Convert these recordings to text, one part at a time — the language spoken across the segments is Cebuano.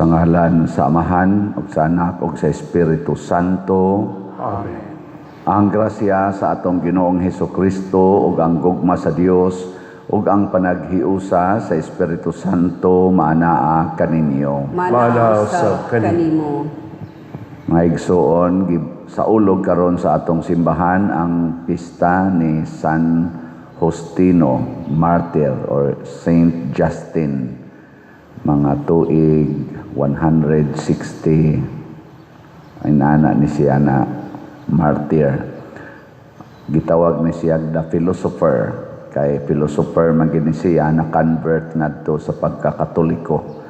Sa ngalan sa Amahan ug sa Anak ug sa Espiritu Santo. Amen. Ang grasya sa atong Ginoong Hesus Kristo ug ang gugma sa Dios ug ang panaghiusa sa Espiritu Santo maanaa kaninyo. Mana usab kanimo. Mga igsoon, saulog karon sa atong simbahan ang pista ni San Justino, Martyr or Saint Justin. Mga tuig 160 inana ni siya na martyr. Gitawag ni siya the philosopher, kay philosopher man gid ni siya, na convert ngadto sa pagkakatoliko.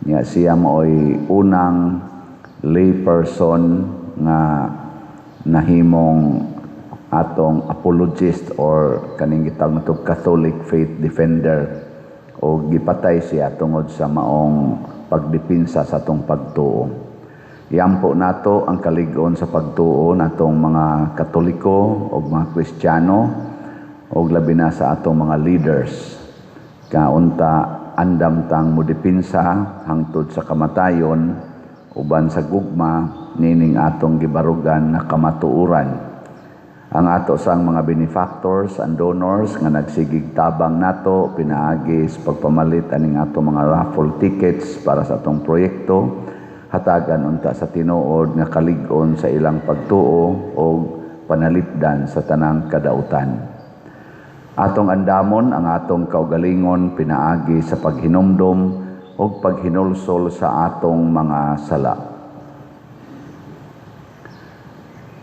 Nya siya maoy unang lay person nga nahimong atong apologist or kaning gitawag nato Catholic faith defender, o gipatay siya tungod sa maong pagdepensa sa atong pagtuo. Iampo nato ang kalig-on sa pagtuo natong mga Katoliko o mga Kristiyano o labi na sa atong mga leaders. Kaunta andam tang modepensa hangtod sa kamatayon uban sa gugma nining atong gibarugan na kamatuoran. Ang ato sang mga benefactors and donors nga nagsigig tabang nato pinaagi sa pagpamalit aning ato mga raffle tickets para sa atong proyekto, hatagan unta sa tinuod nga kalig-on sa ilang pagtuo o panalipdan sa tanang kadautan. Atong andamon ang atong kaugalingon pinaagi sa paghinumdom o paghinulsol sa atong mga sala.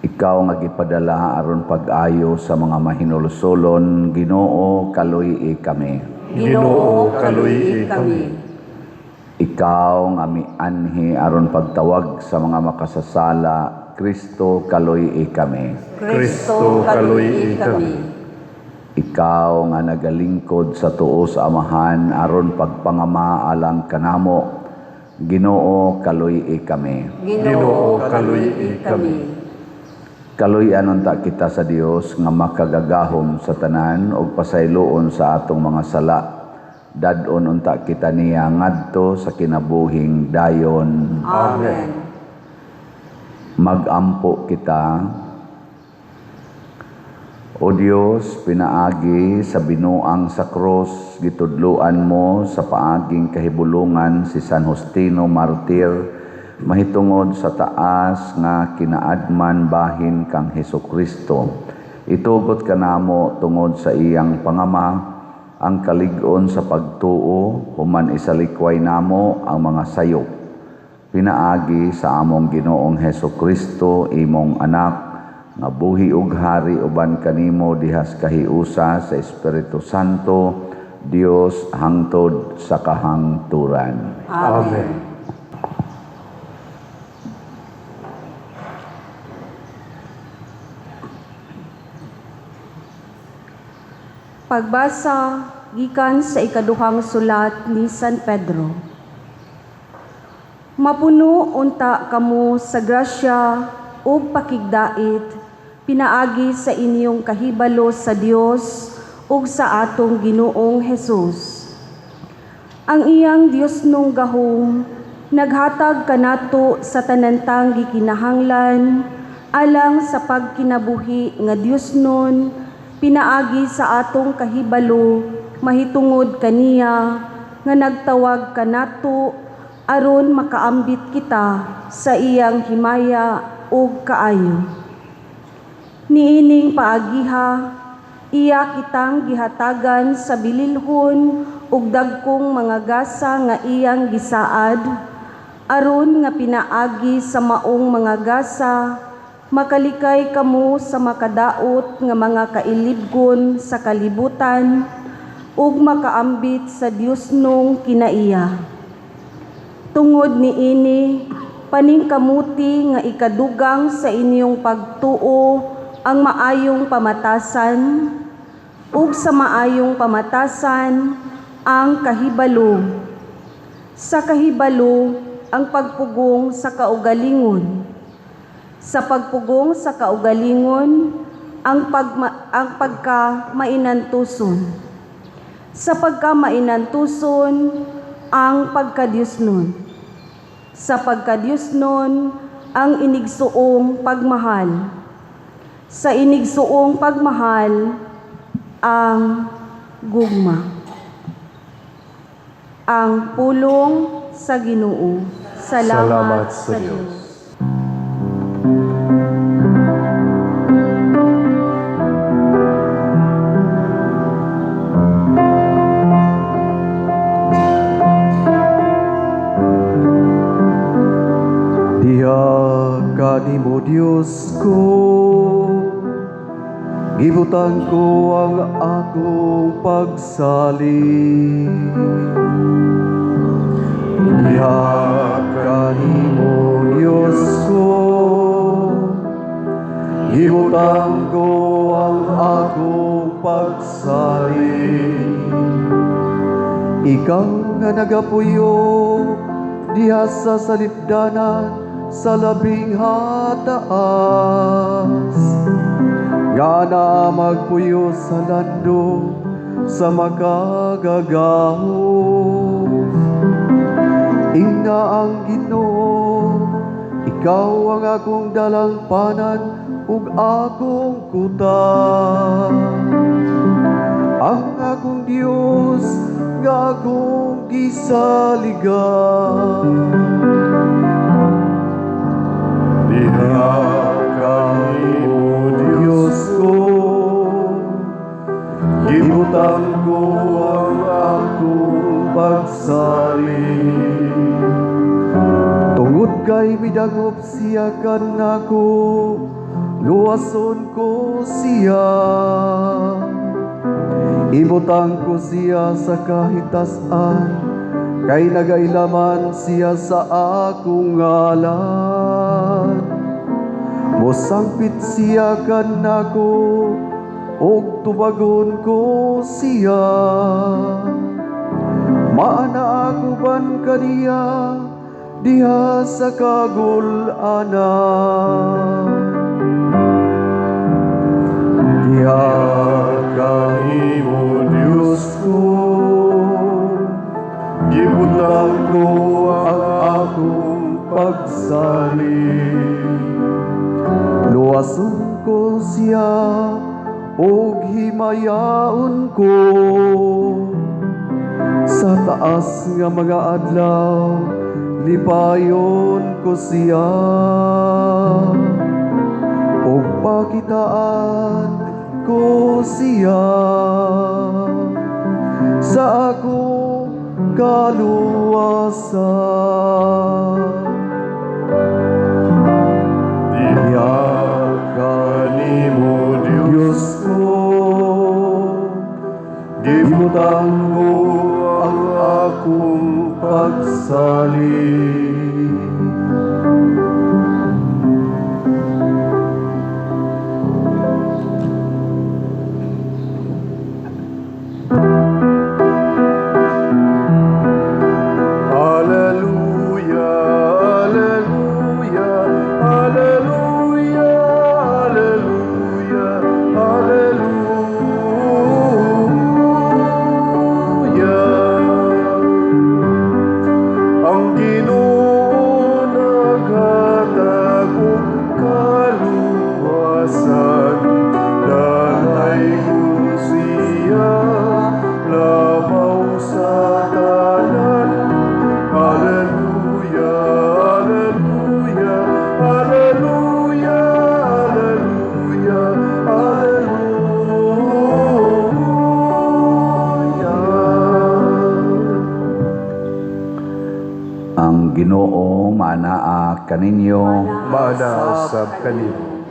Ikaw nga gipadala aron pag-ayo sa mga mahinulsolon, Ginoo, kaluy-i kami. Ginoo, kaluy-i kami. Ikaw nga mianhi aron pagtawag sa mga makasasala, Kristo, kaluy-i kami. Kristo, kaluy-i kami. Ikaw nga nagalingkod sa tuo sa Amahan aron pagpangama alang kanamo, Ginoo, kaluy-i kami. Ginoo, kaluy-i kami. Kaluy-an unta kita sa Dios nga makagagahom sa tanan ug pasayloon sa atong mga sala. Dad-on unta kita niya ngadto sa kinabuhing dayon. Amen. Magampo kita. O Dios, pinaagi sa binuang sa krus, gitudluan mo sa paaging kahibulungan si San Justino Martir, mahitungod sa taas nga kinaadman bahin kang Hesukristo. Itugot kanamo tungod sa iyang pangama ang kalig-on sa pagtuo, human isalikway namo ang mga sayop. Pinaagi sa among Ginoong Hesukristo, imong anak, nga buhi ug hari uban kanimo dihas kahiusa sa Espiritu Santo, Dios hangtod sa kahangturan. Amen. Pagbasa gikan sa ikaduhang sulat ni San Pedro. Mapuno unta kamo sa grasya ug pakigdait pinaagi sa inyong kahibalo sa Dios ug sa atong Ginoong Hesus. Ang iyang Dios nung gahom naghatag kanato sa tanantang gikinahanglan alang sa pagkinabuhi nga Dios nun pinaagi sa atong kahibalo mahitungod kaniya nga nagtawag kanato aron makaambit kita sa iyang himaya ug kaayo. Niining paagiha, iya kitang gihatagan sa bililhon ug dagkong mga gasa nga iyang gisaad, aron nga pinaagi sa maong mga gasa, makalikay kamo sa makadaot nga mga kailibgon sa kalibutan ug makaambit sa Dios nung kinaiya. Tungod niini, paningkamuti nga ikadugang sa inyong pagtuo ang maayong pamatasan, ug sa maayong pamatasan ang kahibalo. Sa kahibalo ang pagpugong sa kaugalingon. Sa pagpugong sa kaugalingon ang pagka-mainantuson. Sa pagka-mainantuson ang pagkadiyosnon. Sa pagkadiyosnon ang inigsuong pagmahal. Sa inigsuong pagmahal ang gugma. Ang pulong sa Ginoo. Salamat, Salamat sa Diyos. Diha kanimo Dios ko, gibutang ko ang akong pagsali. Diha kanimo Dios ko, gibutang ko ang akong pagsali. Ikaw nga nagapuyo diha sa salipdanan sa labing hataas, nga na magpuyo sa lando sa makagagahom. Ingna ang Ginoo, ikaw ang akong dalangpanan ug akong kuta. Ang akong Dios nga akong gisaligan. Diha kanimo Diyos ko, gibutang ko ang akong pagsali. Tungod kay midangop siya kanako, luwason ko siya. Ibutang ko siya sa kahitasan, kay nagailaman siya sa akong ngalan. Mosangpit siya kanako, og tubagon ko siya. Maana ako ban kaniya, diha sa kagulanan. Diha kanimo Diyos ko, gibutang ko ang akong pagsali. Luwason ko siya ug himayaon ko sa taas nga mga adlaw, lipayon ko siya ug pakitaan ko siya sa akong kaluwasan. Diha kanimo Diyos ko, gibutang gibutang ko ang akong pagsali. Alleluia, alleluia, alleluia, alleluia, alleluia. Ang Ginoo naghatag og kaluwasan, dalaygon siya labaw sa tanan. Alleluia, alleluia, alleluia, alleluia, alleluia. Ang Ginoo maanaa kaninyo. Maana usab kanimo.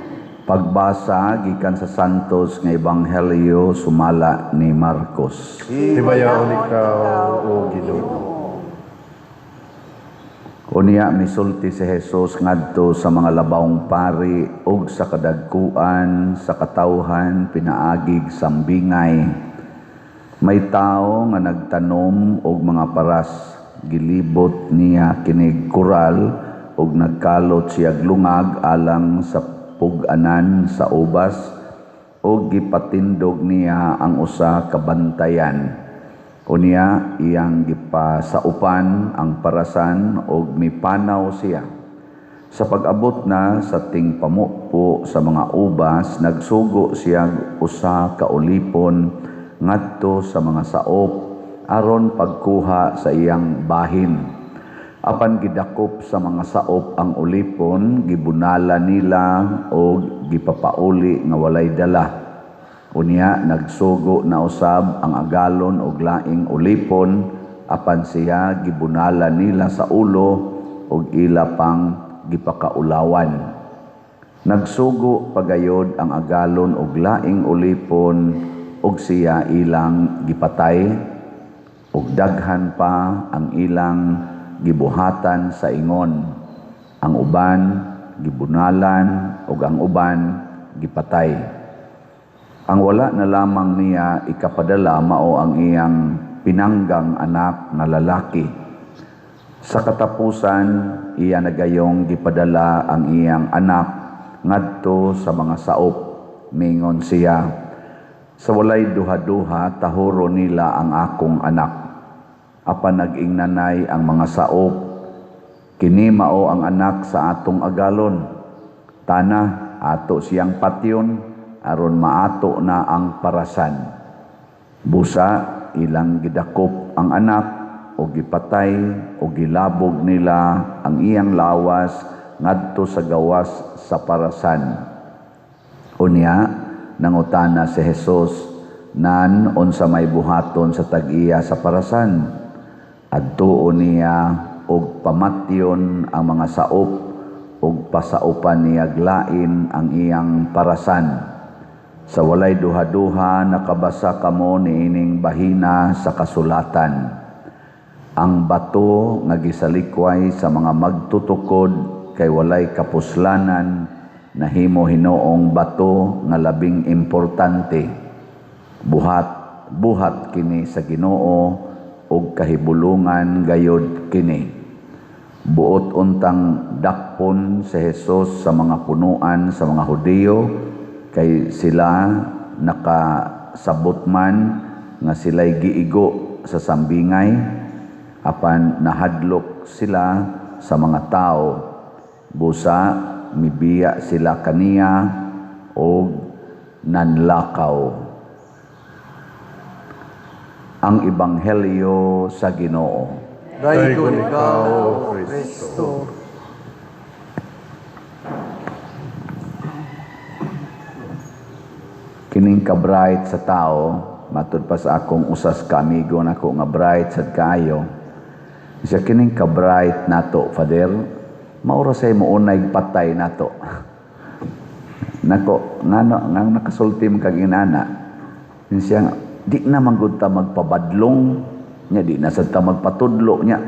Pagbasa gikan sa Santos nga Ebanghelyo sumala ni Marcos. Himayaon ikaw, o Ginoo. Unya misulti si Jesus ngadto sa mga labawng pari ug sa kadagkuan sa katawhan pinaagig sambingay. May tawo nga nagtanom og mga paras, gilibot niya kinig kural ug nagkalot siya lungag alang sa pug-anan sa ubas ug gipatindog niya ang usa ka bantayan. Unya iyang gipasaupan ang parasan og mipanaw siya. Sa pag-abot na sa tingpamupo sa mga ubas, nagsugo siya usa ka ulipon ngadto sa mga saop aron pagkuha sa iyang bahin. Apan gidakop sa mga saop ang ulipon, gibunala nila og gipapauli nga walay dala. Unya nagsugo na usab ang agalon og laing ulipon, apan siya gibunala nila sa ulo og ila pang gipakaulawan. Nagsugo pagayod ang agalon og laing ulipon og siya ilang gipatay, ug daghan pa ang ilang gibuhatan sa ingon. Ang uban gibunalan ug ang uban gipatay. Ang wala na lamang niya ikapadala mao ang iyang pinanggang anak nga lalaki. Sa katapusan, iya nagayong gipadala ang iyang anak ngadto sa mga saop. Mingon siya, "Sa walay duha-duha, tahuro nila ang akong anak." Apan nag-ingnanay ang mga saop, "Kini mao ang anak sa atong agalon. Tana, ato siyang patyon, aron maato na ang parasan." Busa, ilang gidakop ang anak o gipatay o gilabog nila ang iyang lawas ngadto sa gawas sa parasan. Unya, nangutana si Jesus, "Nan unsa may buhaton sa tag-iya sa parasan? Adtuon niya og pamatyon ang mga saop ug pasaupan niya lain ang iyang parasan." Sa walay duha-duha, nakabasa kamo niining bahina sa kasulatan: "Ang bato nga gisalikway sa mga magtutukod kay walay kapuslanan, nahimo hinoong bato nga labing importante. Buhat buhat kini sa Ginoo ug kahibulungan gayod kini." Buot untang dakpon si Jesus sa mga punuan sa mga Hudiyo kay sila nakasabot man nga sila'y giigo sa sambingay, apan nahadlok sila sa mga tao. Busa mibiya sila kaniya og nanlakaw. Ang Ebanghelyo sa Ginoo. Daygon ikaw, O Kristo. Kining ka-bright sa tao, matud pa sa akong usas ka amigo nako nga bright sad kaayo. Siya, "Kining ka-bright nato, Father, maura say mo unay patay nato." Nako, ngano nga nakasulti man kag inana? Siya, "Di na man gud ta magpabadlong nya, di na sad ta magpatudlo nya.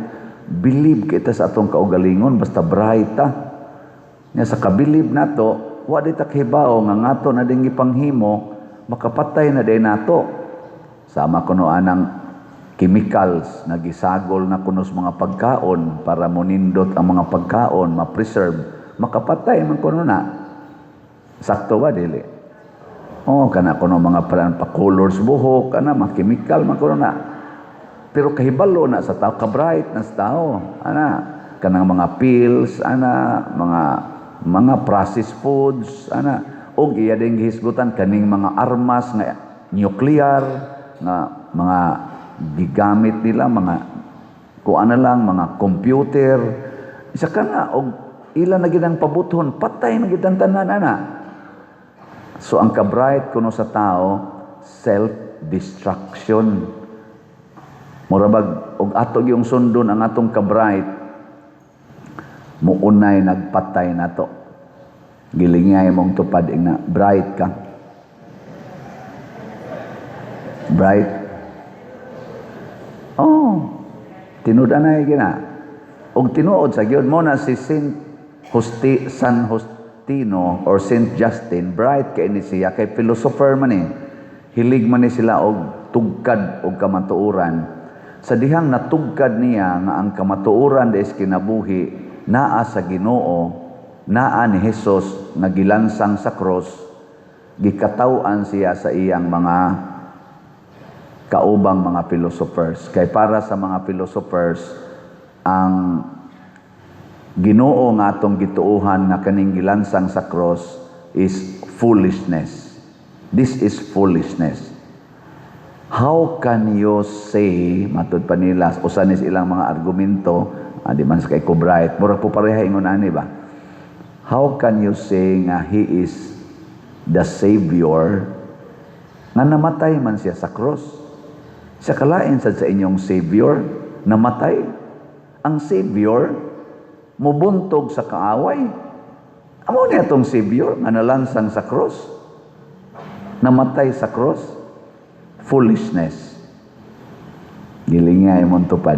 Believe kita sa atong kaugalingon, basta bright ta." Nya sa kabilib nato, wa di ta kahibaw nga ngato na din gipanghimo, makapatay na din nato. Sama kuno anang chemicals na gisagol na kuno sa mga pagkaon para monindot ang mga pagkaon, ma-preserve, makapatay man kuno na. Sakto ba dili? Oh, kana kuno mga parang pa-colors buhok, kana mga chemical man kuno na. Pero kahibalo na sa tao, ka-bright na sa tao. Ana, kanang mga pills, ana, mga processed foods, ana, og iya din gihisgutan kaning mga armas nga nuclear nga mga gigamit nila, mga kuan na lang, mga computer. Isa ka na og ila na gid ang pabuthon, patay na gid ang tanan ana. So ang ka-bright kuno sa tao, self-destruction. Mura bag og ato gyung sundon ang atong ka-bright, muunay nagpatay nato. Gilingay mong tupad ingna, "Bright ka? Bright?" Oh, tinud anay gina. Og tinuod sa gyud mo na si Saint Justi, San Justino or Saint Justin, bright kay ni siya kay philosopher man eh. Hilig man ni sila og tugkad og kamatuoran. Sa dihang natugkad niya nga ang kamatuoran des kinabuhi naa sa Ginoo, naa ni Jesus nga gilansang sa cross, gikataw-an siya sa iyang mga kaubang mga philosophers. Kay para sa mga philosophers, ang Ginoo nga atong gituohan nga kaning gilansang sa cross is foolishness. This is foolishness. How can you say, matud pa nila, usa ni ilang mga argumento, di man sa kay ko bright, murag po pareha ingon ani ba? How can you say nga he is the Savior nga namatay man siya sa cross? Sa kalain sad sa inyong Savior, namatay. Ang Savior, mubuntog sa kaaway. Amo niya itong Savior nga nalansang sa cross? Namatay sa cross? Foolishness. Giling nga imong tupad.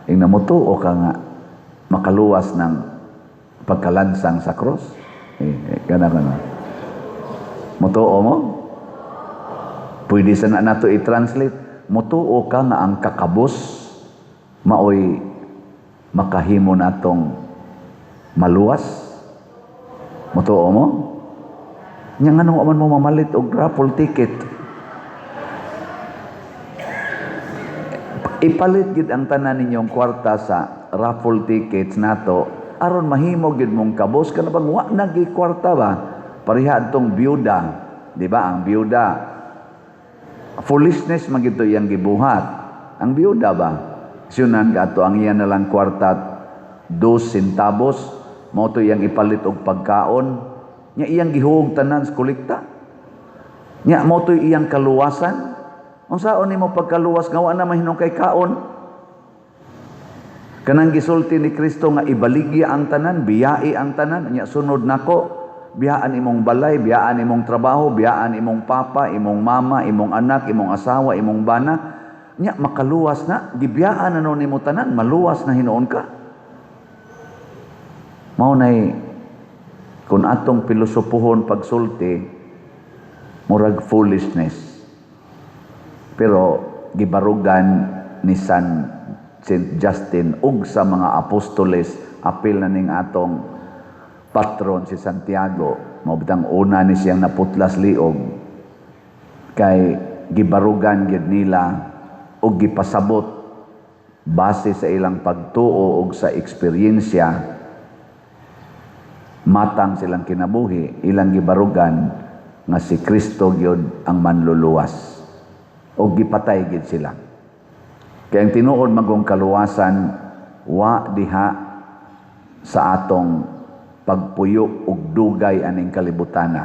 Ing namutuo ka nga makaluwas ng pagkalansang sa cross. Eh, eh, kana kana. Mutuo mo? Pwede sa na nato i-translate. Mutuo ka nga ang kakabos maoy makahimo natong maluwas. Mutuo mo? Nya nganong man mo mamalit og raffle ticket? Ipalit gid ang tanan ninyong kwarta sa raffle tickets nato aron mahimo gid mong kabos kana bang wa na gi kwarta ba? Pareha adtong byuda, di ba? Ang byuda, foolishness man gid to iyang gibuhat. Ang byuda ba? Siyunan ka ang iya na lang kwarta 2 centavos, mao to iyang ipalit og pagkaon. Nya iyang gihuog tanan sa kolekta. Nya mao to iyang kaluwasan. Unsaon nimo pagkaluwas nga wa na mahinong kay kaon? Kanang gisulti ni Kristo nga ibaligya ang tanan, biyai ang tanan, nya sunod nako, biyaan imong balay, biyaan imong trabaho, biyaan imong papa, imong mama, imong anak, imong asawa, imong bana, nya makaluwas na, gibiyaan na nimo tanan, maluwas na hinuon ka. Mao nay kung atong pilosopohon pagsulti, murag foolishness. Pero gibarugan ni Saint Justin ug sa mga apostoles, apil na ning atong patron si Santiago, mao bitang una ni siyang naputlas liog kay gibarugan gyud nila ug gipasabot base sa ilang pagtuo ug sa eksperyensya matang silang kinabuhi, ilang gibarugan nga si Kristo gyud ang manluluwas o gipatay gid sila. Kaya ang tinuod magong kaluwasan wa diha sa atong pagpuyo og dugay aning kalibutana.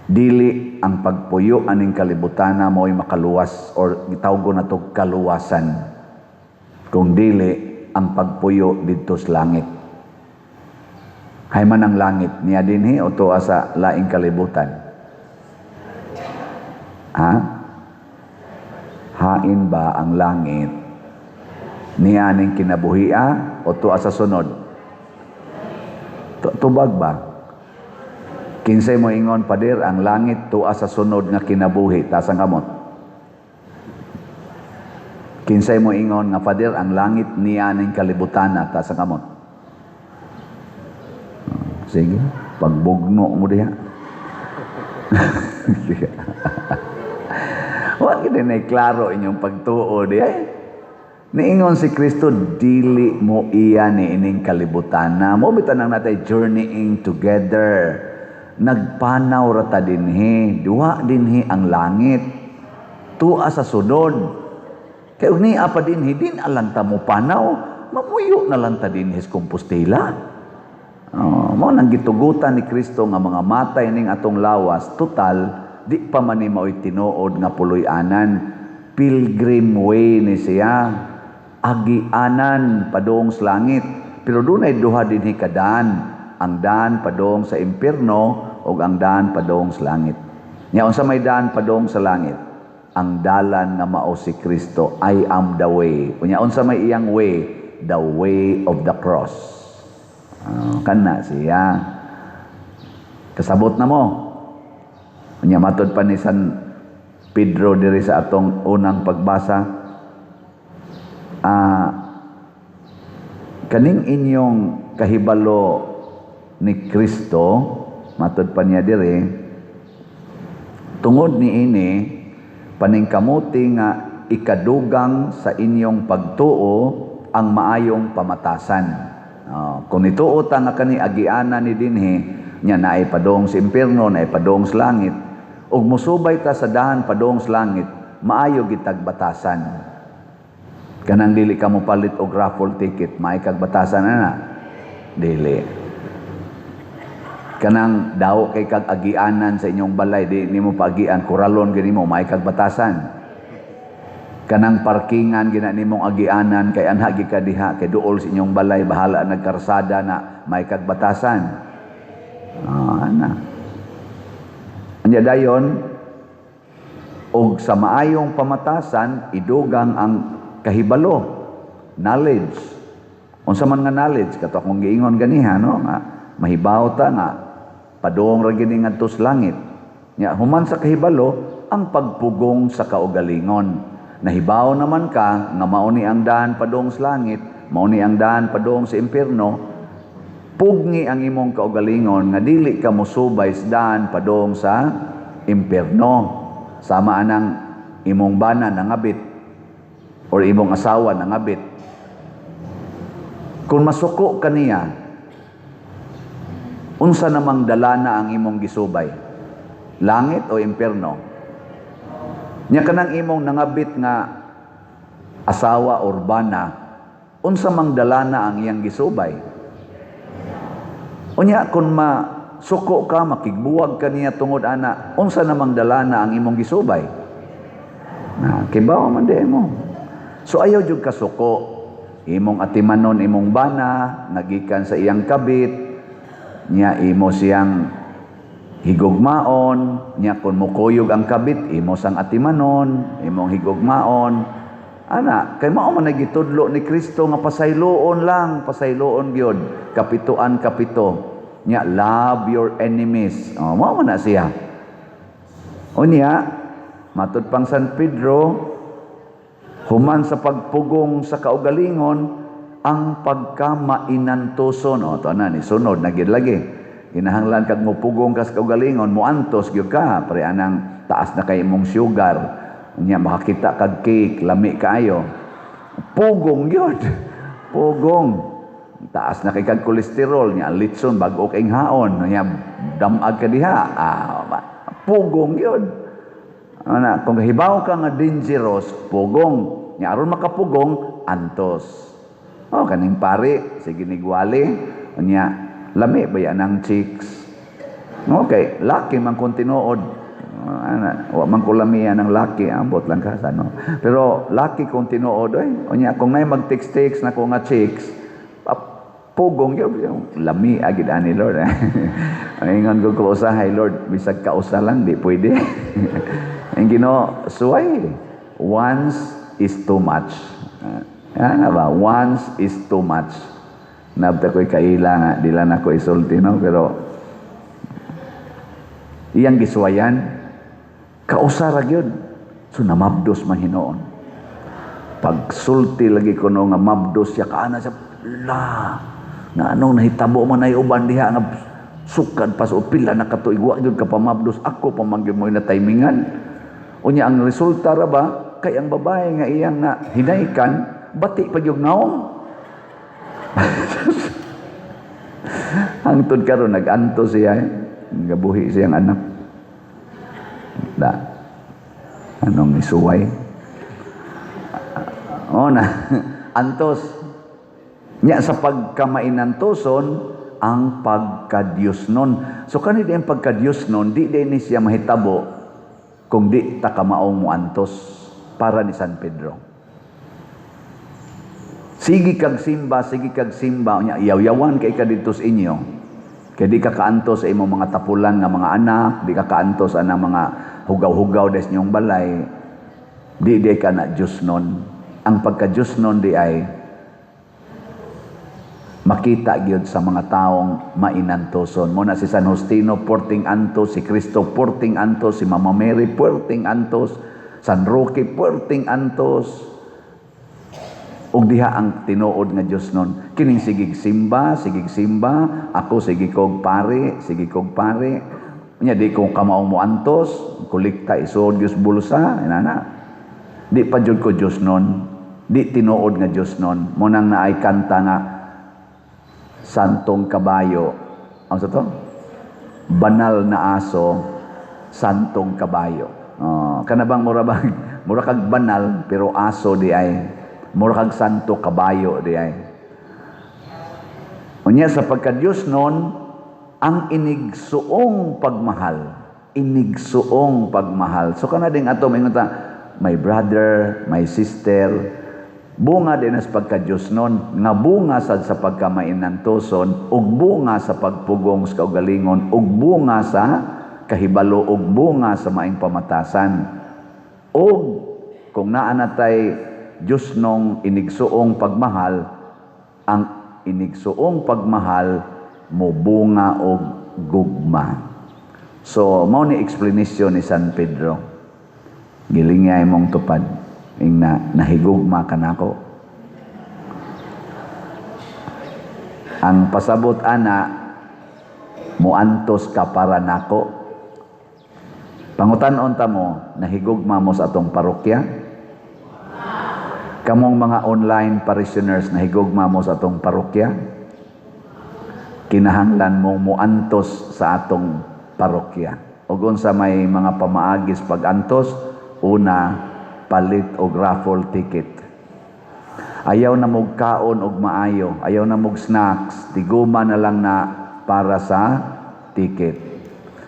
Dili ang pagpuyo aning kalibutana mo'y makaluwas or gitawgon nato kaluwasan. Kung dili ang pagpuyo didto sa langit. Hay man ang langit niya dinhi o tuwa sa laing kalibutan? Ha? Hain ba ang langit niya ning kinabuhia o tuwa sa sunod? Tubag ba? Kinsay mo ingon, "Pader, ang langit tuwa sa sunod nga kinabuhi," taas ang kamot. Kinsay mo ingon nga, "Pader, ang langit niya ning kalibutan," taas ang kamot. Sige, pagbugno mo diha. Sige. Wa gid na klaro inyong pagtuo diha. Niingon si Kristo, dili mo iya ni ining kalibutana. Mo bitan ang natay journeying together. Nagpanaw ra ta dinhi, duha dinhi ang langit. Tua sa sunod. Kay og niya pa dinhi, din alang ta mo panaw, mamuyo na lang ta dinhi sa Compostela. Oh, mao nang gitugutan ni Kristo nga mga matay ning atong lawas, total di pa man ni mao'y tinuod nga puloy-anan. Pilgrim way ni siya. Agianan padung sa langit. Pero dunay duha dinhi ka daan. Ang daan padung sa impierno ug ang daan padung sa langit. Nya unsa may daan padung sa langit? Ang dalan nga mao si Kristo, "I am the way." Unya unsa may iyang way? The way of the cross. Kana siya. Kasabot na mo. Unya matod pa ni San Pedro diri sa atong unang pagbasa, kaning inyong kahibalo ni Kristo, matod pa niya diri, tungod ni ini Paningkamuti nga ikadugang sa inyong pagtuo ang maayong pamatasan. Oh, kung nituo ta nga kani agianan ni dinhi nya, naay padong sa impierno, naay padong sa langit, ug musubay ta sa dahan padong sa langit, maayo gitag batasan. Kanang dili ka mo palit og raffle ticket, maay kag batasan ana? Dili. Kanang daw kay kag agianan sa inyong balay, di nimo paagian, kuralon gani mo, maay kag batasan. Kanang parkingan gina nimong agianan kay anha gi ka diha kay duol sa inyong balay, bahala nagkarsada na, may kag batasan. Ah, ana. Anya dayon, og sa maayong pamatasan idugang ang kahibalo, knowledge. Unsa man nga knowledge? Kato akong giingon ganiha, no, nga mahibaw ta nga padung ra gini ngadto sa langit. Nya human sa kahibalo, ang pagpugong sa kaugalingon. Nahibaw naman ka nga mao ni ang daan padung sa langit, mao ni ang daan padung sa impierno, pugni ang imong kaugalingon nga dili ka mosubay sa daan padung sa impierno. Sama anang imong bana nangabit or imong asawa nangabit. Kung masuko ka niya, unsa namang dalana ang imong gisubay? Langit o impierno? Nya kanang imong nangabit nga asawa or bana, unsa mang dalana ang iyang gisubay? Unya kung masuko ka, makigbuwag ka niya tungod ana, unsa namang dalana ang imong gisubay? Na, kibaw man di mo. So ayaw jud kasuko. Imong atimanon imong bana, nagikan sa iyang kabit, nya imo siyang higugmaon, nya kung mukuyog ang kabit, imo sang atimanon, imong higugmaon. Ana, kay mao man nagitudlo ni Kristo nga pasayloon lang, pasayloon gyud, kapituan kapito. Nya love your enemies. Oh, mao man na siya. Unya, matud pang San Pedro, human sa pagpugong sa kaugalingon, ang pagkamainantuson. O, ito na, ni sunod na gid lagi. Kinahanglan kag mupugong ka sa kaugalingon, muantos gyud ka, pre anang taas na kay imong sugar. Unya makakita kag cake, lami kaayo. Pugong gyud. Pugong. Taas na kay kag kolesterol nya, litson bag-o kay haon, nya damag ka diha. Ah, pugong gyud. Ana, kung hibaw ka nga dangerous, pugong. Nya aron makapugong, antos. Oh, kaning pare, sige nigwali, unya lami ba yan ang chicks? Okay, laki man kung tinuod. Ana, wa man ko lamian ang laki, ambot lang ka sa no. Pero laki kung tinuod oy, unya kung nay mag-text-text na ko nga chicks, pugong yun, yung lami agid ani, Lord. Ingon ko ko usahay, Lord, bisag kausa lang di pwede. Ang Ginoo, suway. Once is too much. Ano ba? Once is too much. Nabta ko'y kaila nga, di lang ako isulti, no? Pero, iyang giswayan, kausa ra gyud. So, namabdos man hinuon. Pagsulti lagi ko no nga mabdos siya, kaana siya, la, nga anong nahitabo man ay uban diha nga sukad pa sa pila na katuig wa gyud ka pamabdos, ako pa man gyud mo na timingan. Unya ang resulta ra ba kay ang babae nga iyang na hinaykan, bati pa gyud naong. Hangtod karon nag-anto siya, eh. Gabuhi siyang anak. Da. Anong isuway? O na, antos. Nya sa pagkamainantoson, ang pagka-Diyos nun. So kani di ang pagka-Diyos nun, di din ni siya mahitabo kung di ta kamaong muantos para ni San Pedro. Sige kag simba, sige kag simba, unya yaw-yawan kay ka didto sa inyo. Kay di ka kaantos sa imong mga tapulan nga mga anak, di ka kaantos ana mga hugaw-hugaw des inyong balay. Di di ka na Diyos nun. Ang pagka Diyos nun di ay makita gyud sa mga taong mainantoson. Mo na si San Justino porting antos, si Kristo porting antos, si Mama Mary porting antos, San Roque porting antos. Ug diha ang tinuod nga Dios nun. Kining sigig simba, sigig simba, ako sige kog pare, sige kog pare. Nya di ko kamao mo antos, kolekta isod gyud bulsa, inana. Di pa jud ko Diyos nun. Di tinuod nga Diyos nun. Mao nang naay kanta nga "Santong Kabayo." Ano sa to? "Banal na Aso, Santong Kabayo." Oh, kana bang mura bang mura kag banal pero aso di ay. Mura kag santo, kabayo di ay. Unya sa pagka-Diyos nun, ang inigsuong pagmahal. Inigsuong pagmahal. So kana ding ato maingon ta, my brother, my sister, bunga din as pagka-Diyos nun, nga bunga sad sa pagkamainantoson, ug bunga sa pagpugong sa kaugalingon, ug bunga sa kahibalo, ug bunga sa maing pamatasan. Ug kung naa na tay Diyos nong inigsuong pagmahal, ang inigsuong pagmahal mobunga og gugma. So, mao ni explanation ni San Pedro. Gilingay mong tupad. Ingna, "Nahigugma ka nako?" Ang pasabot ana, muantos ka para nako. Pangutan-on ta mo, nahigugma mo sa atong parokya? Kamong mga online parishioners, nahigugma mo sa atong parokya? Kinahanglan mong muantos sa atong parokya. Ug unsa may mga pamaagis pag-antos? Una, palit og raffle ticket. Ayaw na mog kaon og maayo, ayaw na mog snacks, tiguma na lang na para sa ticket.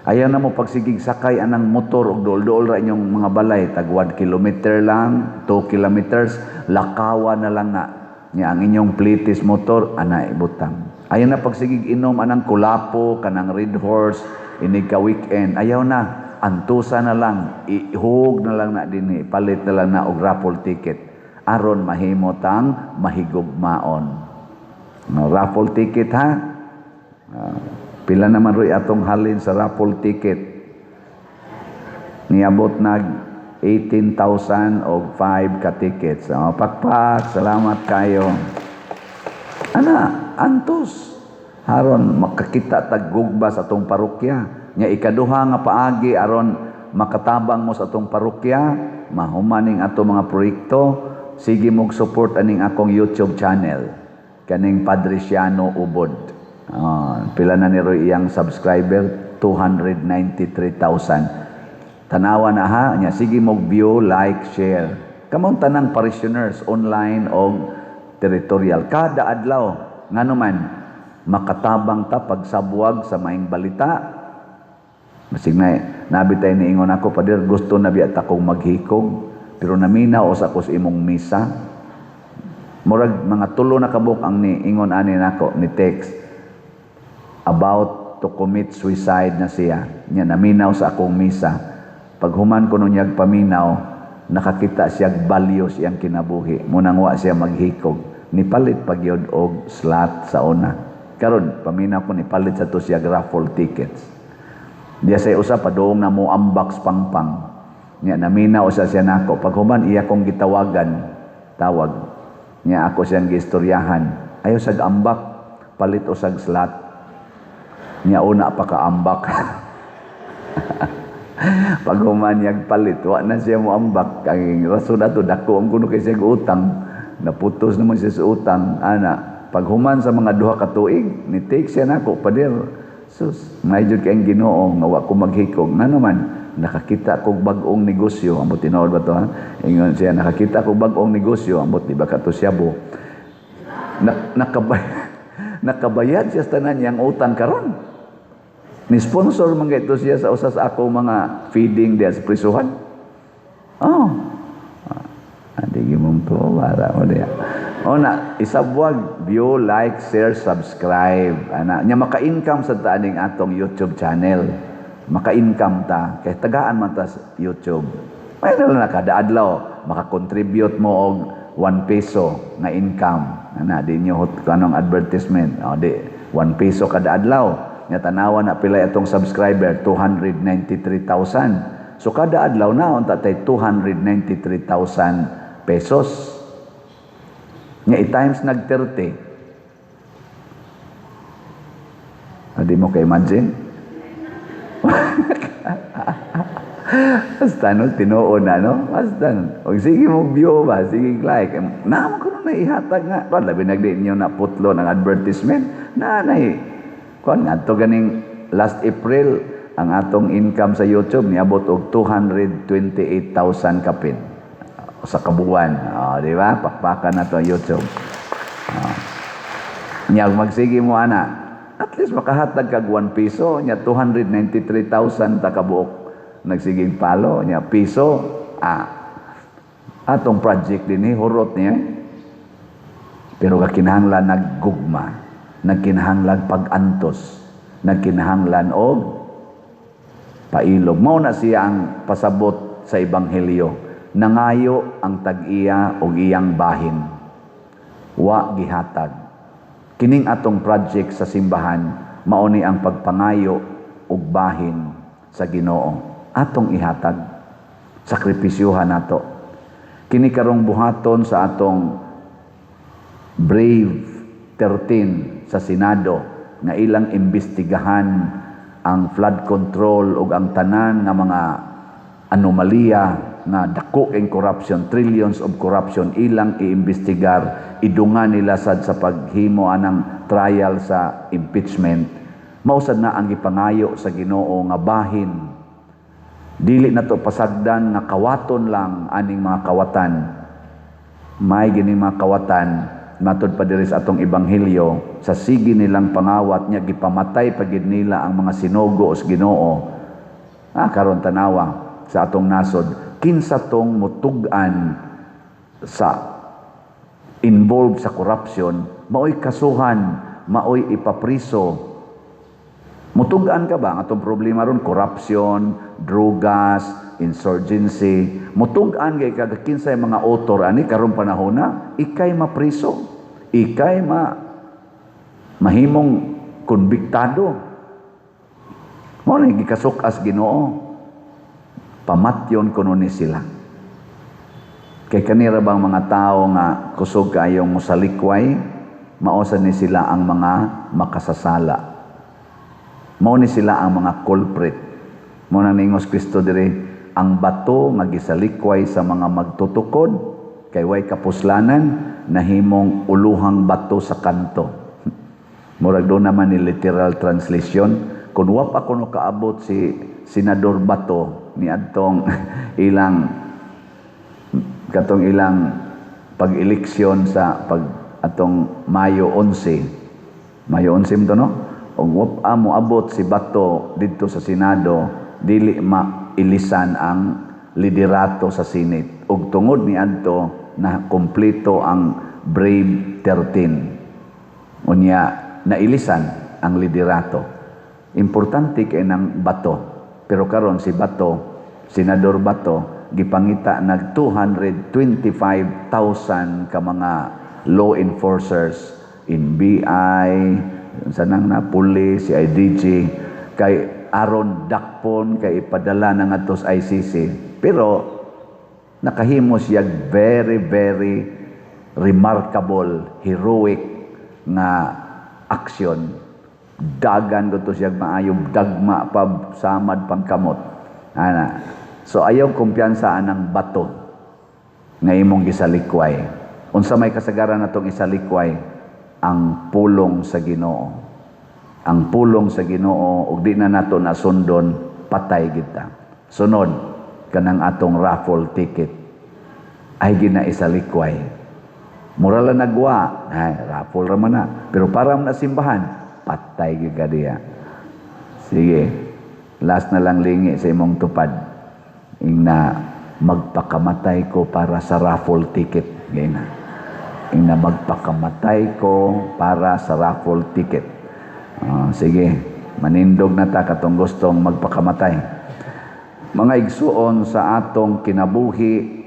Ayaw na mo pagsigig sakay anang motor og duol-duol ra inyong mga balay, tag 1 kilometer lang, 2 kilometers, lakawa na lang na. Nya ang inyong plitis motor ana ibutang. Ayaw na pagsigig inom anang kulapo, kanang Red Horse, inig ka weekend. Ayaw na, antusa na lang, ihug na lang na dinhi, palit na lang na og raffle ticket aron mahimo tang mahigugmaon. No, raffle ticket ha. Pila naman roy atong halin sa raffle ticket? Niabot nag 18,000 og 5 ka tickets. Oh, pakpak, salamat kayo. Ana, antos. Aron makakita tag gugma sa atong parokya. Nya ikaduha nga paagi aron makatabang mo sa atong parokya, mahumaning ato mga proyekto, sige mog support aning akong YouTube channel, kaning Padre Siano Ubod. Pila na ni Roy iyang subscriber? 293,000. Tanawa na ha, nya sige mog view, like, share. Kamong tanang parishioners online og territorial kada adlaw, ngano man makatabang ta pagsabwag sa maing balita. Masig na nabi tay niingon ako, "Pader, gusto na biya ta kong maghikog pero naminaw sa ako sa imong misa." Murag mga 3 na kabuk ang niingon ani nako, ni text, about to commit suicide na siya. Nya naminaw sa akong misa. Paghuman ko nun niyag paminaw, nakakita siya values iyang kinabuhi. Munang wa siya maghikog. Nipalit pagyod og slot sa una. Karon paminaw ko, nipalit sa to siya raffle tickets. Diya sa usa padung na mo ambak pangpang. Nya naminaw sa siya nako. Paghuman iya kong gitawagan, tawag. Nya ako siyang giistoryahan. Ayaw sag ambak, palit usag slot. Nya una pa ka ambak. Paghuman niyag palit, wa na siya mo ambak. Ang rason ato, dako ang kuno kay siya utang. Naputos naman siya sa utang. Ana, paghuman sa mga 2 ka tuig, ni take siya nako, "Pader, sus, may jud kay ang Ginoo nga wa ko maghikog. Ngano man, nakakita kog bag-ong negosyo." Ambot tinuod ba to ha? Ingon siya, "Nakakita kog bag-ong negosyo." Ambot di ba kato siyabo. Nakabayad siya sa tanan niyang utang karon. Ni sponsor man ito siya sa usa sa ako mga feeding diya sa prisuhan. Oh. Ah, di mong to para mo diya. O na, isabwag, view, like, share, subscribe. Ana, nya maka-income sa taaning atong YouTube channel. Maka-income ta kay tagaan man ta sa YouTube. May na lang kada adlaw maka-contribute mo og 1 peso nga income. Ana, di nyo hot kanong advertisement. O di 1 peso kada adlaw. Nya tanawa na pila atong subscriber, 293,000. So kada adlaw na unta tay 293,000 pesos. Nya i-times nag 30. Adi mo ka imagine? Basta no, tinuod na, no? Basta, no? Og sige mo view ba, sige like. Naman ko na ihatag nga. Kuan, labi nagdi niyo na putlo ng advertisement. Na, na, kuan, nga to ganing last April, ang atong income sa YouTube niabot og 228,000 kapin sa kabuwan. Oh, di ba? Pakpakan na to ang YouTube. Oh. Nya magsige mo ana. At least makahatag kag 1 piso, nya 293,000 ta kabuok nagsiging follow, nya piso. Ah, atong project din hurot niya. Pero kakinahanglan naggugma, nagkinahanglan pag-antos, nagkinahanglan og pailog. Mao na siya ang pasabot sa ebanghelyo. Nangayo ang tag-iya og iyang bahin. Wa gihatag. Kining atong project sa simbahan, mao ni ang pagpangayo og bahin sa Ginoo. Atong ihatag. Sakripisyuhan nato. Kini karong buhaton sa atong Brave 13 sa Senado nga ilang imbestigahan ang flood control ug ang tanan nga mga anomalya nga dako ang corruption, trillions of corruption, ilang iimbestigar, idungan nila sad sa paghimo anang trial sa impeachment. Mao sad na ang gipangayo sa Ginoo nga bahin. Dili na to pasagdan nga kawaton lang aning mga kawatan. May gini mga kawatan matud pa diri sa atong ebanghelyo, sa sige nilang pangawat niya, gipamatay pa gid nila ang mga sinugo sa Ginoo. Ah, karon tanawa sa atong nasod, kinsa tong mutug-an sa involved sa corruption, maoy kasuhan, maoy ipapriso. Mutug-an ka ba? Ang atong problema ron, corruption, drugas, insurgency. Mutug-an kay kag kinsay mga author ani karon panahon na, ikay mapriso. Ikay mahimong konbiktado. Mao ni gikasuk-as Ginoo. Pamatyon kuno ni sila. Kay kanira bang mga tao nga kusog kayong mosalikway, mao sa ni sila ang mga makasasala. Mao ni sila ang mga culprit. Mao nang ningos Kristo diri, ang bato nga gisalikway sa mga magtutukod kay way kapuslanan, nahimong uluhang bato sa kanto. Murag doon naman ni literal translation, kung wa pa kuno kaabot si Senador Bato ni adtong ilang katong ilang pag-eleksyon sa pag atong Mayo 11, Mayo 11 to, no, og wa pa moabot si Bato didto sa Senado, dili mailisan ang liderato sa Senate, ug tungod ni adto na kompleto ang Brave 13, unya nailisan ang liderato. Importante kay ng Bato, pero karon si Bato, Senador Bato, gipangita nag 225,000 ka mga law enforcers in BI, sa nang na police, si IDG, kay aron dakpon kay ipadala na ngadto sa ICC. Pero nakahimo siya very, very remarkable, heroic nga aksyon. Dagan ko to siya maayo, dagma pa, samad pangkamot ana. So ayaw kumpiyansa anang bato nga imong gisalikway. Unsa may kasagaran natong isalikway? Ang pulong sa Ginoo. Ang pulong sa Ginoo ug di na nato nasundon, patay kita. Sunod, kanang atong raffle ticket ay gina isalikway. Mura lang nagwa, ay raffle ra man na, pero para na simbahan, patay gyud ka diya. Sige, last na lang, lingi sa imong tupad. Ingna, "Magpakamatay ko para sa raffle ticket." Gayna. Ingna, "Magpakamatay ko para sa raffle ticket." Ah, sige, manindog na ta katong gustong magpakamatay. Mga igsuon, sa atong kinabuhi,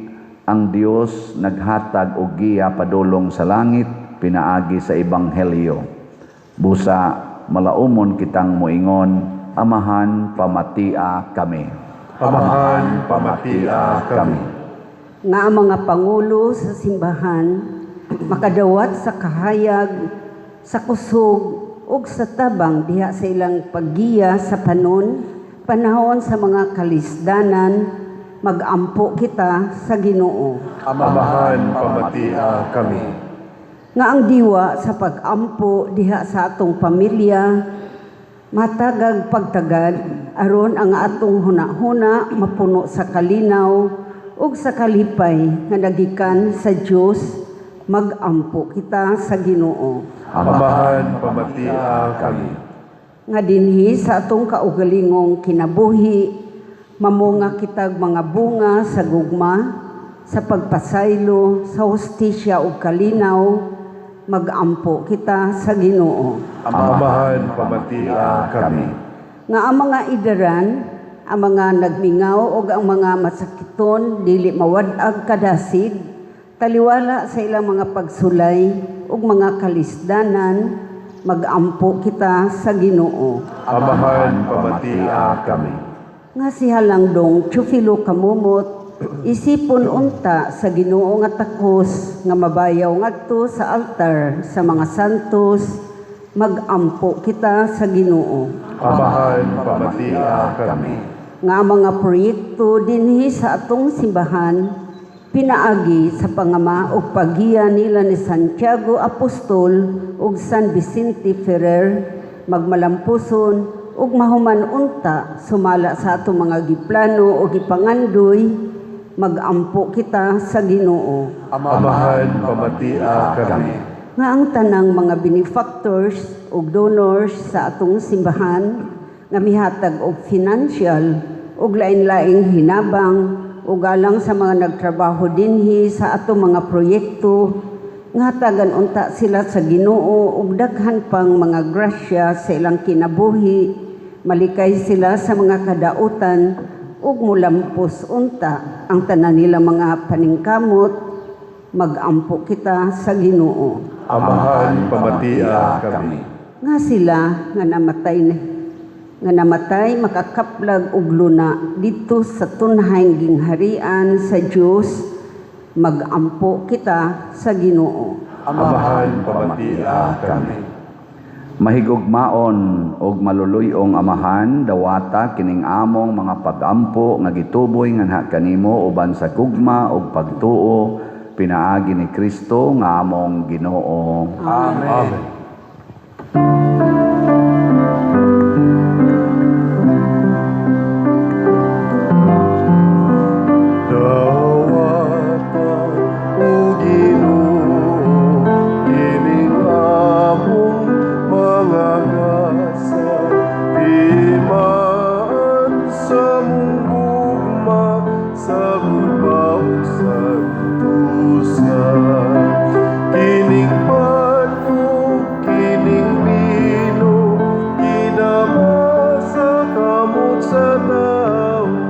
ang Dios naghatag og giya padulong sa langit pinaagi sa ebanghelyo. Busa malaumon kitang moingon, "Amahan, pamatia kami." Amahan, pamatia kami. Nga ang mga pangulo sa simbahan makadawat sa kahayag, sa kusog ug sa tabang diha sa ilang paggiya sa panon. panahon sa mga kalisdanan, magampo kita sa Ginoo. Amahan, pamatia kami. Nga ang diwa sa pagampo diha sa atong pamilya, matagag pagtagad aron ang atong hunahuna mapuno sa kalinaw ug sa kalipay nga nagikan sa Dios, magampo kita sa Ginoo. Amahan, pamatia kami. Nga dinhi sa atong kaugalingong kinabuhi, mamunga kitag mga bunga sa gugma, sa pagpasaylo, sa hustisya ug kalinaw, magampo kita sa Ginoo. Amahan, pamatia kami. Nga ang mga idaran, ang mga nagmingaw ug ang mga masakiton dili mawad-ag kadasig, taliwala sa ilang mga pagsulay ug mga kalisdanan, magampo kita sa Ginoo. Amahan, pamatia kami. Nga si Halangdong Chufilo Kamumot, isipon unta sa Ginoo nga takos nga mabayaw ngadto sa altar sa mga santos, magampo kita sa Ginoo. Amahan, pamatia kami. Nga ang mga proyekto dinhi sa atong simbahan pinaagi sa pangama ug paggiya nila ni Santiago Apostol ug San Vicente Ferrer magmalampuson ug mahuman unta sumala sa atong mga giplano o gipangandoy, magampo kita sa Ginoo. Amahan, pamatia kami. Nga ang tanang mga benefactors ug donors sa atong simbahan nga mihatag og financial ug lain-laing hinabang ug alang sa mga nagtrabaho dinhi sa atong mga proyekto, nga hatagan unta sila sa Ginoo ug daghan pang mga grasya sa ilang kinabuhi, malikay sila sa mga kadautan ug mulampos unta ang tanan nila mga paningkamot, magampo kita sa Ginoo. Amahan, pamatia kami. Nga sila nga namatay makakaplag og luna didto sa tunhayng gingharian sa Dios, magampo kita sa Ginoo. Amahan, pamatia kami. Mahigugmaon og maluluy-ong Amahan, dawata kining among mga pagampo nga gituboy nganha kanimo uban sa gugma ug pagtuo pinaagi ni Kristo nga among Ginoo. Amen. Amen. Dawata, O Ginoo, kining among mga gasa, timaan sa mong gugma, sa gugma ug santusa. Kining pan ug kining bino, gidama sa kamot sa tawo.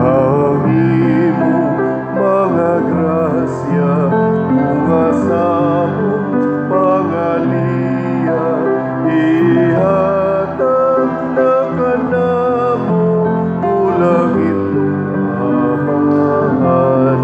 Ang imong mga grasya, bunga sa among pangaliya, ihatag na kanamo, o langit Amahan.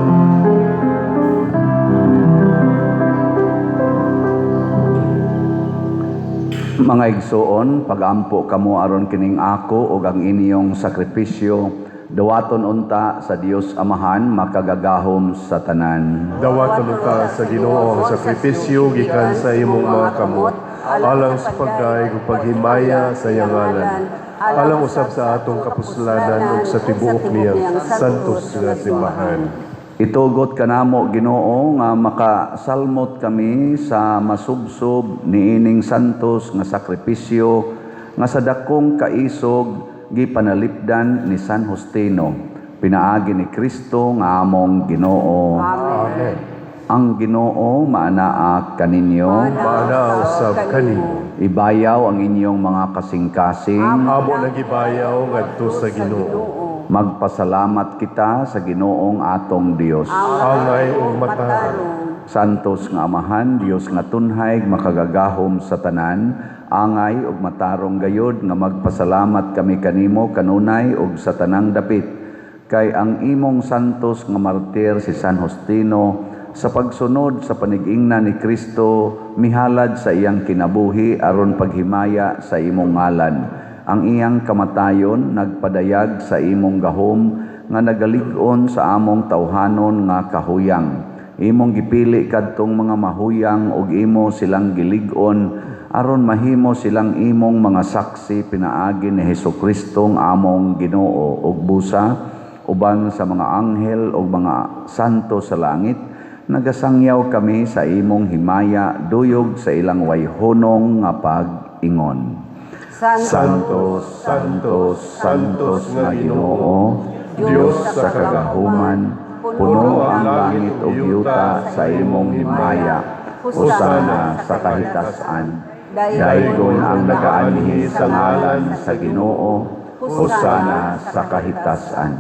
Mga igsoon, pagampo kamo aron kining ako ug ang inyong sakripisyo dawaton unta sa Dios Amahan makagagahom sa tanan. Dawaton unta sa Ginoo ang sakripisyo gikan sa imong mga kamot, alang sa pagdayeg ug paghimaya sa iyang ngalan, alang usab sa atong kapuslanan ug sa tibuok niyang santos nga simbahan. Itugot kanamo, Ginoo, nga makasalmot kami sa masubsob niining santos nga sakripisyo nga sa dakong kaisog gipanalipdan ni San Justino pinaagi ni Kristo nga among Ginoo. Amen. Ang Ginoo maanaa kaninyo. Maanaa usab kanimo. Ibayaw ang inyong mga kasing-kasing. Amo nagibayaw ngadto sa Ginoo. Magpasalamat kita sa Ginoong atong Dios. Angay ug matarong. Santos nga Amahan, Dios nga tunhay, makagagahom sa tanan, angay ug matarong gayod nga magpasalamat kami kanimo kanunay ug sa tanang dapit. Kay ang imong santos nga martir si San Justino Sa pagsunod sa panigingna ni Kristo, mihalad sa iyang kinabuhi aron paghimaya sa imong ngalan. Ang iyang kamatayon nagpadayag sa imong gahom nga nagalig-on sa among tawhanon nga kahuyang. Imong gipili kadtong mga mahuyang ug imo silang gilig-on aron mahimo silang imong mga saksi pinaagi ni Hesukristo nga among Ginoo ug busa uban sa mga anghel ug mga santo sa langit. Nagasangyaw kami sa imong himaya duyog sa ilang wayhunong nga pag-ingon. Santo, Santo, Santos nga Ginoo, Dios sa kagahuman, puno ang langit ug yuta sa imong himaya. Hosana sa kahitasan. Daygon ang nagaanhi sa ngalan sa Ginoo, hosana sa kahitasan.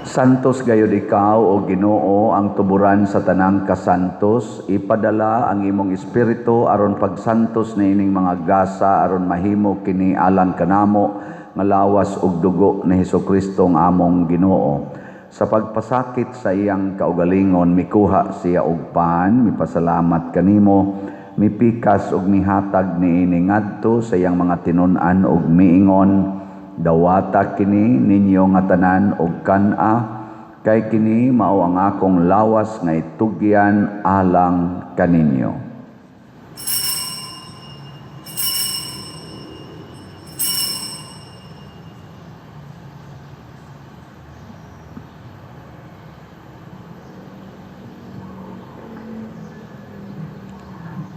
Santos gayud ikaw, o Ginoo, ang tuburan sa tanang kasantos. Ipadala ang imong espiritu aron pagsantos niining mga gasa aron mahimo kini alang kanamo nga lawas ug dugo ni Hesukristo ang among Ginoo. Sa pagpasakit sa iyang kaugalingon, mikuha siya og pan, mipasalamat kanimo, mipikas ug mihatag niini ngadto sa iyang mga tinun-an ug miingon, dawata kini ninyo nga tanan og kan-a, kay kini mao ang akong lawas nga itugyan alang kaninyo.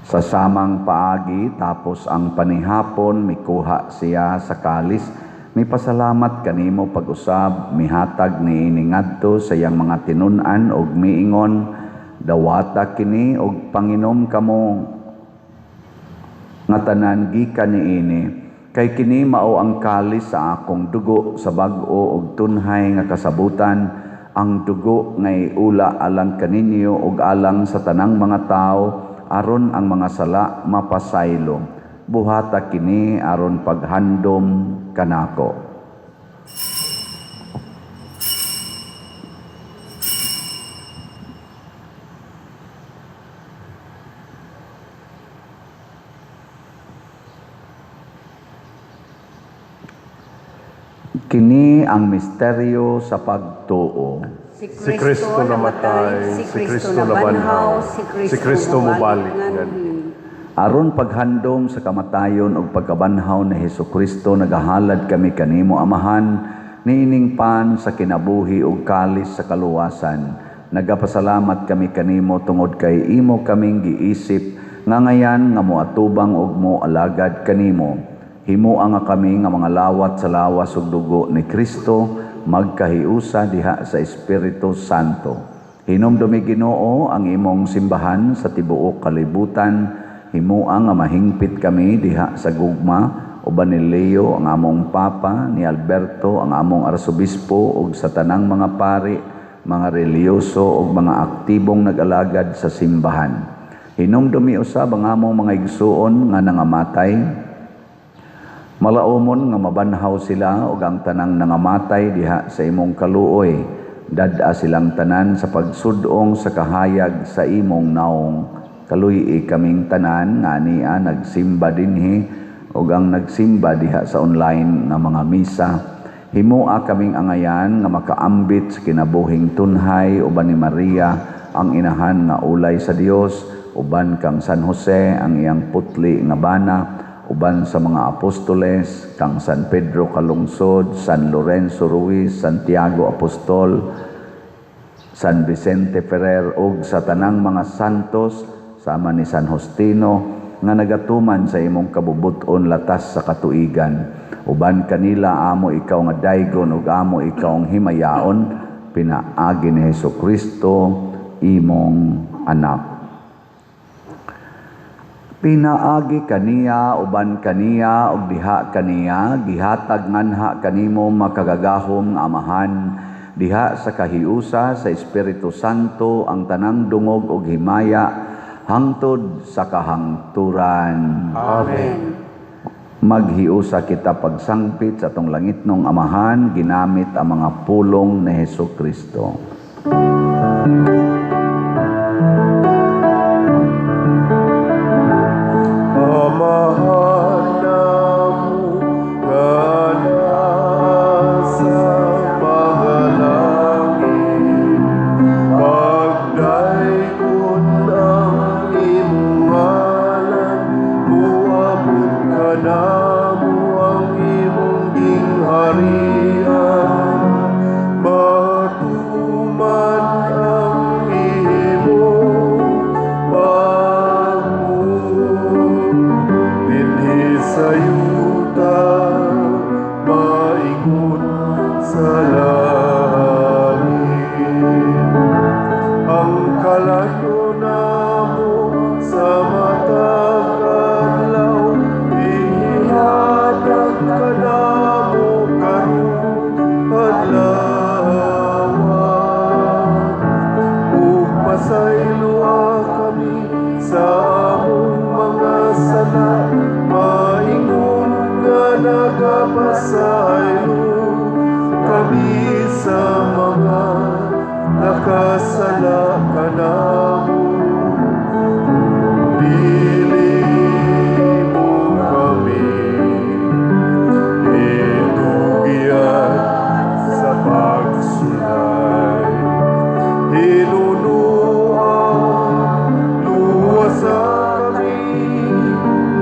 Sa samang paagi, tapos ang panihapon, mikuha siya sa kalis, mipasalamat kanimo pag-usab, mihatag niini ngadto sa iyang mga tinun-an og miingon, dawata kini og panginom kamo nga tanan gikan niini, kay kini mao ang kalis sa akong dugo sa bag-o og tunhay nga kasabutan, ang dugo nga iula alang kaninyo og alang sa tanang mga tawo, aron ang mga sala mapasaylo. Buhata kini aron paghandom kanako. Kini ang misteryo sa pagtuo. Si Kristo namatay, si Kristo nabanhaw, si Kristo mobalik nganhi. Aron paghandom sa kamatayon ug pagkabanhaw ni Hesukristo, nagahalad kami kanimo Amahan, niining pan sa kinabuhi ug kalis sa kaluwasan. Nagapasalamat kami kanimo tungod kay imo kaming giisip nga ngayan nga moatubang ug moalagad kanimo. Himoa nga kami nga mga lawat sa lawas ug dugo ni Kristo, magkahiusa diha sa Espiritu Santo. Hinumdumi Ginoo ang imong simbahan sa tibuok kalibutan. Himoa nga mahingpit kami diha sa gugma uban ni Leo ang among Papa, ni Alberto ang among Arsobispo ug sa tanang mga pari, mga relihiyoso ug mga aktibong nag-alagad sa simbahan. Hinumdumi usab ang among mga igsuon nga nangamatay. Malaumon nga mabanhaw sila ug ang tanang nangamatay diha sa imong kaluoy. Dad-a silang tanan sa pagsudong sa kahayag sa imong naong. Kaluy-i kaming tanan nga ania nagsimba dinhi ug ang nagsimba diha sa online nga mga misa. Himoa kaming angayan nga makaambit sa kinabuhing tunhay uban ni Maria ang inahan nga ulay sa Dios, uban kang San Jose ang iyang putli nga bana, uban sa mga apostoles kang San Pedro Calungsod, San Lorenzo Ruiz, Santiago Apostol, San Vicente Ferrer ug sa tanang mga santos sama ni San Justino nga nagatuman sa imong kabubuton latas sa katuigan. Uban kanila amo ikaw nga daygon ug amo ikaw ang himayaon, pinaagi ni Hesukristo imong anak. Pinaagi kaniya, uban kaniya, ug diha kaniya, gihatag nganha kanimo makagagahom nga Amahan, diha sa kahiusa sa Espiritu Santo ang tanang dungog ug himaya hangtod sa kahangturan. Amen. Maghiusa kita pagsangpit sa atong langitnong Amahan, ginamit ang mga pulong ni Hesukristo. Amahan namo nga naa sa mga langit, pagdaygon ang imong ngalan, muabot kanamo ang imong gingharian, matuman ang imong pagbuot dinhi sa yuta maingon sa langit. Ang kalan-on namo sa matag adlaw, ihatag kanamo karong adlaw. Ug pasayloa kami sa among mga sala, maingon nga nagapasaylo kami sa mga nakasala kanamo. Dili mo kami itugyan sa pagsulay. Hinunoa, luwasa kami,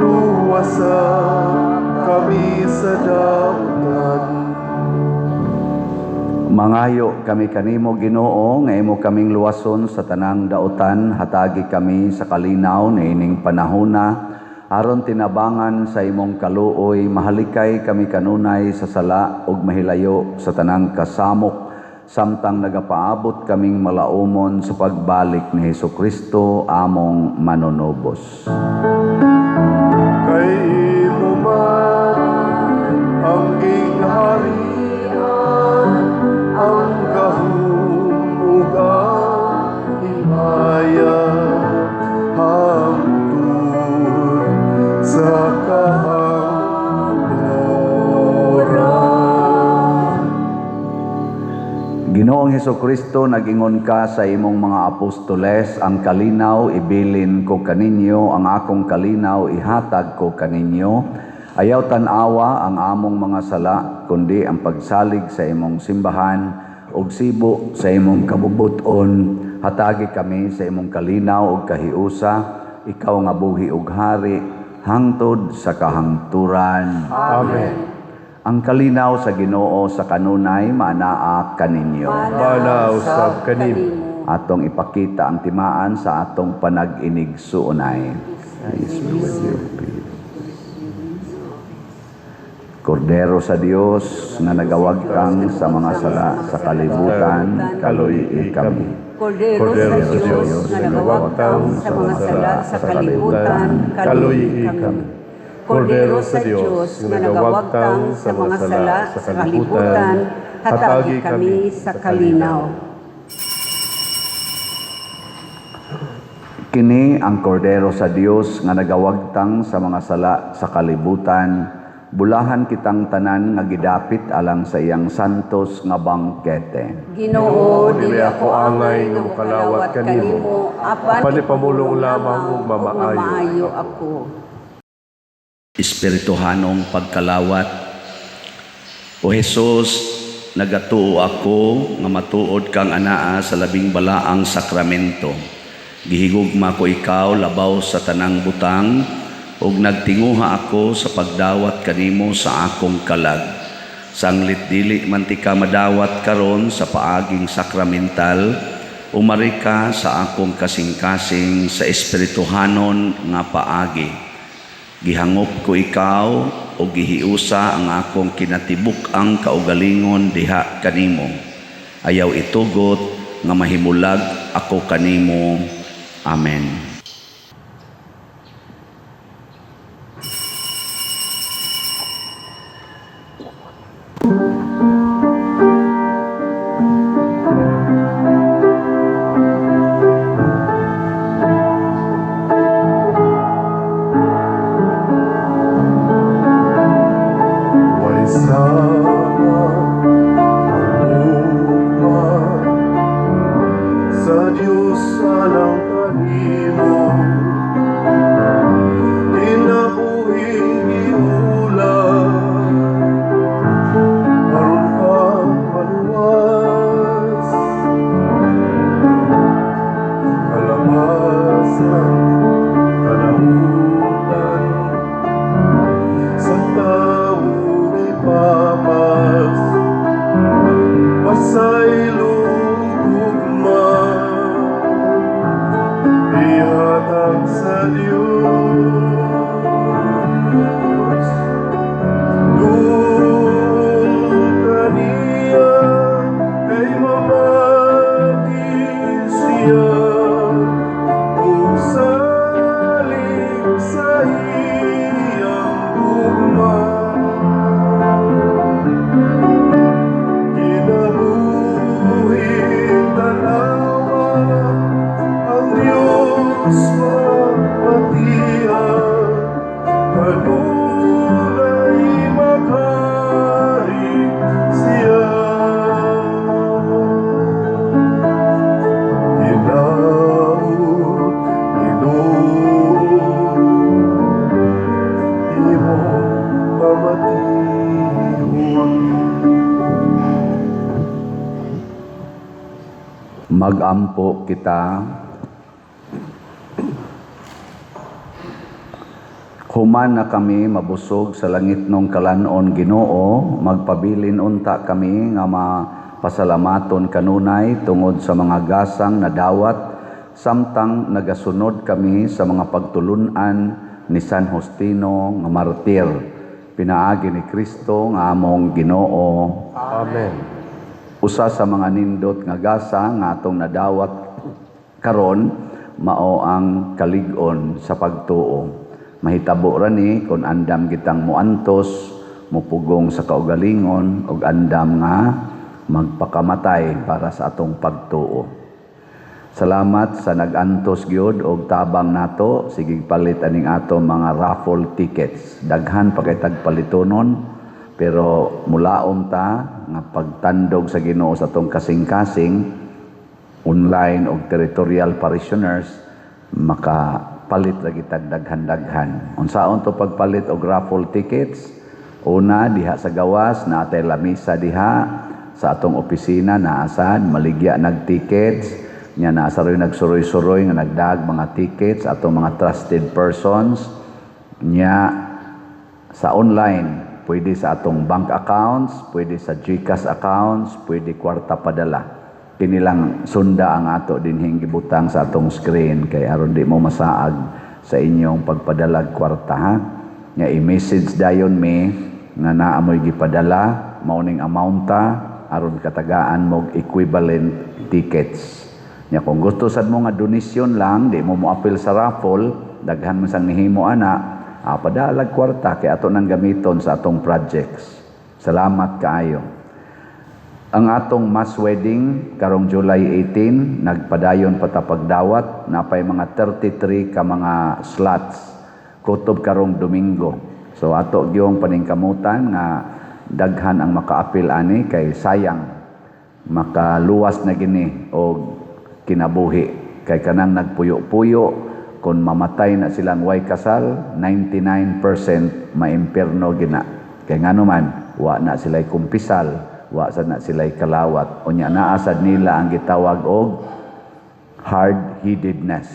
luwasa kami sa dautan. Mangayo kami kanimo, Ginoo, nga imo kaming luwason sa tanang dautan. Hatagi kami sa kalinaw niining panahona aron tinabangan sa imong kaluoy mahalikay kami kanunay sa sala ug mahilayo sa tanang kasamok samtang nagapaabot kaming malaumon sa pagbalik ni Hesukristo among manunubos. Kay imo man ang gingharian, ang gahom ug ang himaya, hangtod sa kahangturan. Ginoong Hesukristo, nagingon ka sa imong mga apostoles, "Ang kalinaw ibilin ko kaninyo, ang akong kalinaw ihatag ko kaninyo." Ayaw tan-awa ang among mga sala, kundi ang pagsalig sa imong simbahan ug sibo sa imong kabubut-on. Hatagi kami sa imong kalinaw ug kahiusa, ikaw nga buhi ug hari hangtod sa kahangturan. Amen. Ang kalinaw sa Ginoo sa kanunay maanaa kaninyo. Maanaa usab kanimo. Atong ipakita ang timaan sa atong panag-inigsuonay. Peace be with you. Peace. Kordero sa Dios nga nagawagtang sa mga sala sa kalibutan, kaluy-i kami. Kordero sa Dios nga nagawagtang sa mga sala sa kalibutan, kaluy-i kami. Kordero sa Dios nga nagawagtang sa mga sala sa kalibutan, hatagi kami sa kalinaw. Kini ang Kordero sa Dios nga nagawagtang sa mga sala sa kalibutan. Bulahan kitang tanan nga gidapit alang sa iyang santos nga bangkete. Ginoo, dili ako angay nga mokalawat kanimo, apan apan ipamulong lamang ug mamaayo mamaayo ako. Espirituhanong pagkalawat. O Jesus, nagatuo ako nga matuod kang anaa sa labing balaang sakramento. Gihigugma ko ikaw labaw sa tanang butang ug nagtinguha ako sa pagdawat kanimo sa akong kalag. Sanglit dili man tika madawat karon sa paaging sakramental, umari ka sa akong kasing-kasing sa espirituhanon nga paagi. Gihangop ko ikaw o gihiusa ang akong kinatibuk-ang kaugalingon diha kanimo. Ayaw itugot nga mahimulag ako kanimo. Amen. Way sama ang ugma. Dios alang kanimo. Kinabuhing gihulag aron ka maluwas. Kalabasan, kalautan sa tawo gipapas, pasaylo gugma ihatag sa Dios. Duol kaniya kay mamati siya ug salig sa iyang gugma. Kinabuhing tan-awa, ang Diyos mapatihan, kanunay maghari siya. Hinaot, Ginoo, imong pamatihon. Magampo kita. Human na kami mabusog sa langitnong kalan-on, Ginoo, magpabilin unta kami nga mapasalamaton kanunay tungod sa mga gasang nadawat samtang nagasunod kami sa mga pagtulun-an ni San Justino nga martir. Pinaagi ni Kristo nga among Ginoo. Amen. Usa sa mga nindot nga gasa nga atong nadawat karon mao ang kalig-on sa pagtuo. Mahitabo ra ni kung andam kitang muantos, mupugong sa kaugalingon ug andam nga magpakamatay para sa atong pagtuo. Salamat sa nag-antos gyud og tabang nato, sige palit aning ato mga raffle tickets. Daghan pa kay tagpalitonon, pero mulaom ta nga pagtandog sa Ginoo sa atong kasing-kasing online og territorial parishioners, makapalit ra kitag daghan-daghan. Unsaon to pagpalit og raffle tickets? Una, diha sa gawas naatay lamisa diha sa atong opisina, naasad maligya nag tickets nya, naa sa roy nagsuroy-suroy nga nagdag mga tickets atong mga trusted persons nya. Sa online, pwede sa atong bank accounts, pwede sa GCash accounts, pwede kwarta padala. Kini lang sunda ang ato dinhing gibutang sa atong screen kay aron di mo masaag sa inyong pagpadalag kwarta, ha. Nya i-message dayon mi nga naa moy gipadala, mao ning amounta, aron katagaan mog equivalent tickets. Nya kung gusto sad mo nga donasyon lang, di mo moapil sa raffle, daghan man sang nihimo ana, padalag kwarta kay ato nang gamiton sa atong projects. Salamat kaayo. Ang atong mass wedding karong July 18, nagpadayon pa ta pagdawat, napay mga 33 ka mga slots kutob karong Domingo. So ato gyung paningkamutan nga daghan ang makaapil ani kay sayang makaluwas na gini og kinabuhi kay kanang nagpuyo-puyo, kung mamatay na silang way kasal, 99% maimpierno gina. Kay ngano man, wa na sila'y kumpisal, wa sad na sila'y kalawat. Unya naa sad nila ang gitawag og hard-headedness,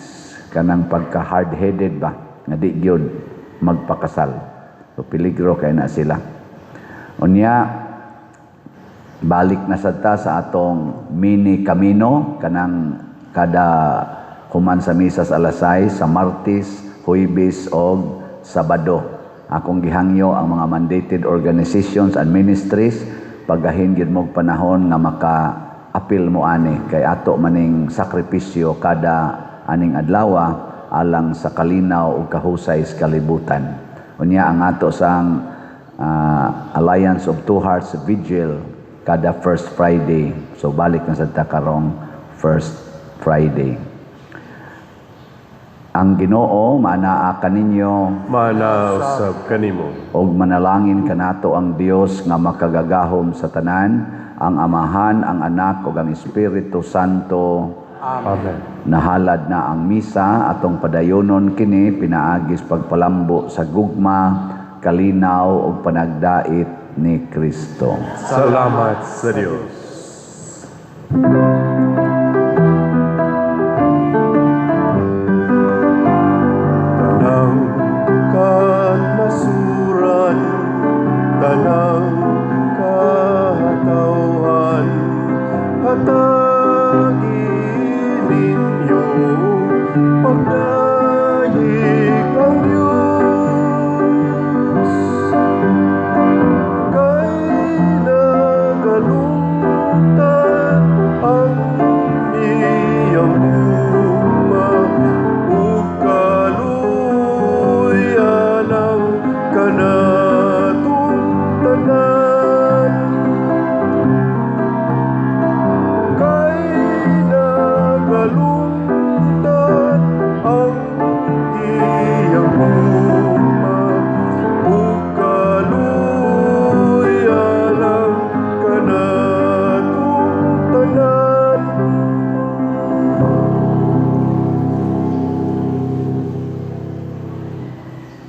kanang pagka hard-headed ba nga di gyud magpakasal. So peligro kay na sila. Unya balik na sad ta sa atong mini camino kanang kada human sa misa sa alas 6 sa Martes, Huwebes og Sabado. Akong gihangyo ang mga mandated organizations and ministries, pagahin gyud mo panahon nga maka-apil mo ani kay ato maning sakripisyo kada aning adlaw alang sa kalinaw ug kahusay sa kalibutan. Unya ang ato sang Alliance of Two Hearts Vigil kada first Friday. So balik na sa karong first Friday. Ang Ginoo maanaa kaninyo. Maanaa usab kanimo. Og manalangin kanato ang Dios nga makagagahom sa tanan, ang Amahan, ang Anak ug ang Espiritu Santo. Amen. Nahalad na ang misa, atong padayonon kini pinaagi sa pagpalambo sa gugma, kalinaw ug panagdait ni Kristo. Salamat sa Dios.